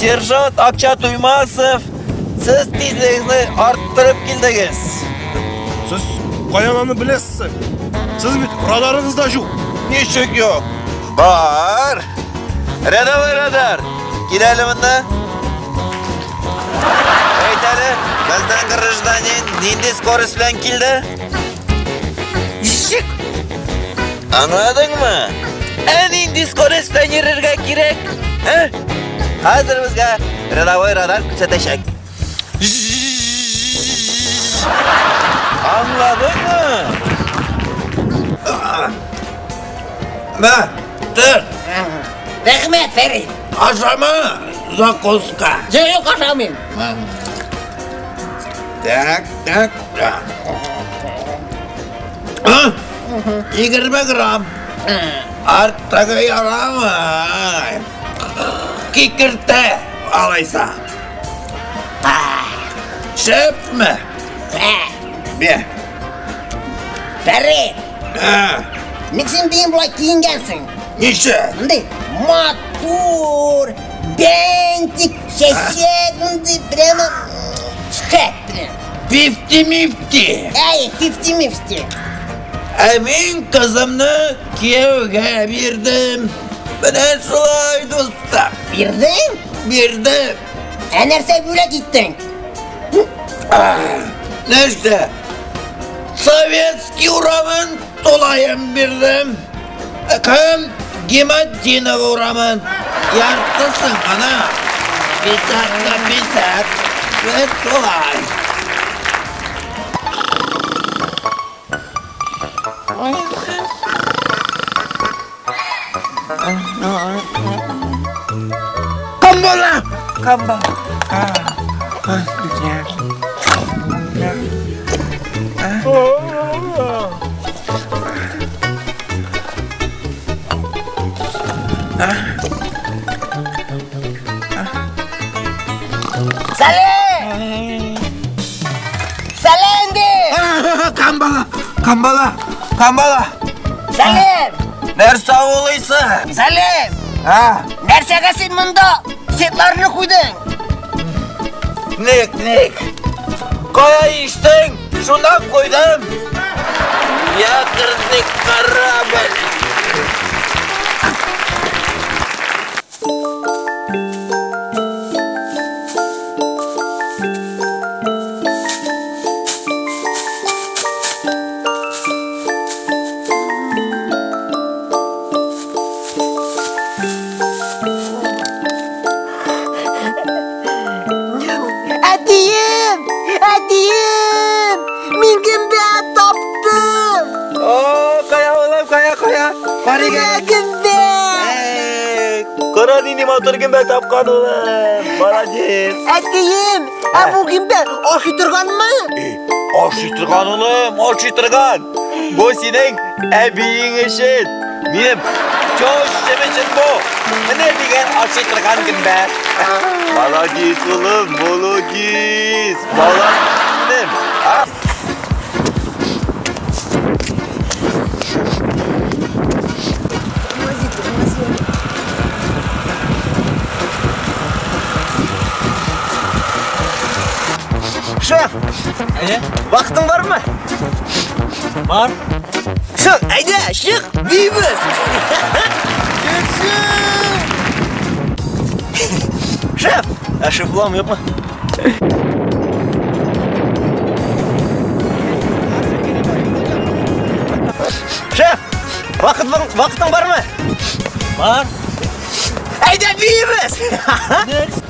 Сержант Акча Туймасов, сез тизлегегезне арттырып килдегез. Сез каян аны беләсез? Сез бит радарыгыз да юк. Ничек юк? Бар. Рядовой радар. Кил әле монда. Әйт әле, безнең гражданин нинди скорость белән килде? Ничек? Аңладыңмы? Ә нинди скорость белән йөрергә кирәк? Ә? Хәзер безгә рядовой радар күрсәтәчәк. Аңладыңмы? Мә, тор. Рәхмәт, Фәрит. Ашама закуска. Юк, ашамыйм. Так, так, так. 20 грамм. Артыгы ярамый. Кикертә, алайса. Шәпме? Бе. Фәрит. Ник син бүген болай киенгәнсең? Ничек? Мондый матур, бантик, чәчәк, мондый прямо шәп. Фифти-мифти. Әй, фифти-мифти. Ә мин кызымны кияүгә бирдем. Менә шулай, дустым. Бирдең? Бирдем. Ә нәрсә бүләк иттең? Нәрсә? Советский урамын тулаем бирдем. Кем Гематдинов урамын. Яртысын гына. Писать на писать. Менә шулай. Камбала! Камбала. Сәлем! Сәлем ди! Камбала! Камбала! Камбала! Сәлем! Нәрсә уйлыйсың? Сәлем! А? Нәрсәгә син монда сетларны куйдың? Ник, ник? Кая иштең? Шунда куйдым. Якорный корабль. Әтием! Әтием! Мин гөмбә таптым! О, кая улым, кая, кая? Карыйк Менә әле. гөмбә! Эй, кара нинди матур гөмбә тапкан улым. Молодец. Әтием, ә бу гөмбә ашый торганмы? Ашый торган улым, ашый торган. Бу синең әбиең өчен. Минем тещам өчен бу. Менә дигән ашый торган гөмбә. Молодец улым, молодец. Балам минем. А? Шеф, вакытың бармы? Бар. Чык, әйдә, чык, биибез. Шеф, Ә шеф буламы, юкмы? Шеф, вакытың бармы? Бар. Әйдә, биибез. Нәрсә?